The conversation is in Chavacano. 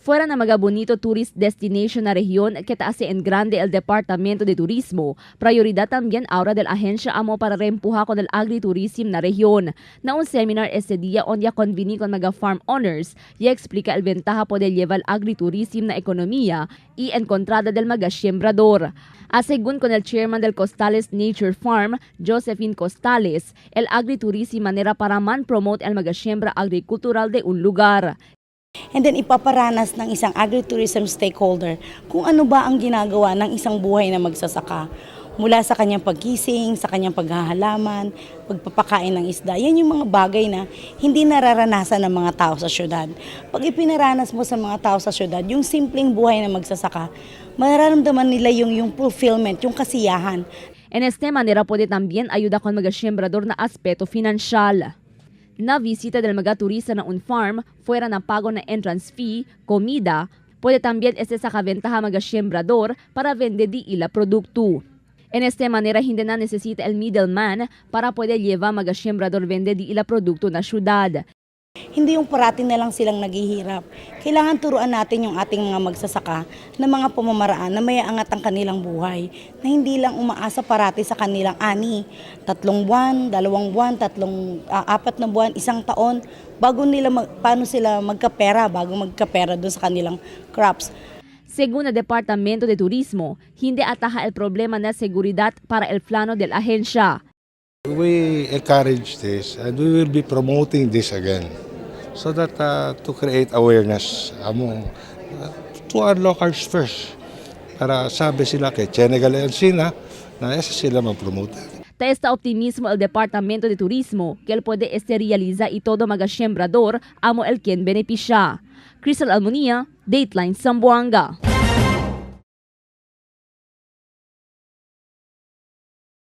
Fuera na mga bonito tourist destination na región que ta hace en grande el Departamento de Turismo, prioridad también ahora del agencia amo para reempujar con el agriturismo na región. Na un seminar este día onde conveni con mga farm owners y explica el ventaja poder llevar el agriturismo na economía y encontrada del mga sembrador. A según con el chairman del Costales Nature Farm, Josephine Costales, el agriturismo manera para man promote el mga siembra agricultural de un lugar. And then ipaparanas ng isang agritourism stakeholder kung ano ba ang ginagawa ng isang buhay na magsasaka. Mula sa kanyang paggising, sa kanyang paghahalaman, pagpapakain ng isda. Yan yung mga bagay na hindi nararanasan ng mga tao sa syudad. Pag ipinaranas mo sa mga tao sa syudad, yung simpleng buhay na magsasaka, mararamdaman nila yung fulfillment, yung kasiyahan. En esta manera puede también ayuda con mga sembrador na aspeto financial. Na visita del mga turista na un farm, fuera na pago na entrance fee, comida, puede también este saca ventaja mga sembrador para vender di ila producto. En esta manera hindi na necesita el middleman para poder llevar mga sembrador vender di ila producto na syudad. Hindi yung parati na lang silang naghihirap. Kailangan turuan natin yung ating mga magsasaka na mga pamamaraan na may aangat ang kanilang buhay. Na hindi lang umaasa parati sa kanilang ani. 3 buwan, 2 buwan, tatlong, 4 na buwan, isang taon, bago nila paano sila magkapera, bago magkapera doon sa kanilang crops. Según el Departamento de Turismo, hindi ataja el problema na seguridad para el plano de la agencia. We encourage this and we will be promoting this again so that to create awareness among to our locals first para sabi sila kay Senegal Encina na esa sila mag-promote. Ta esta optimismo el Departamento de Turismo que él puede este realiza y todo mga sembrador amo el quien beneficia. Crystal Almonia, Dateline Zamboanga.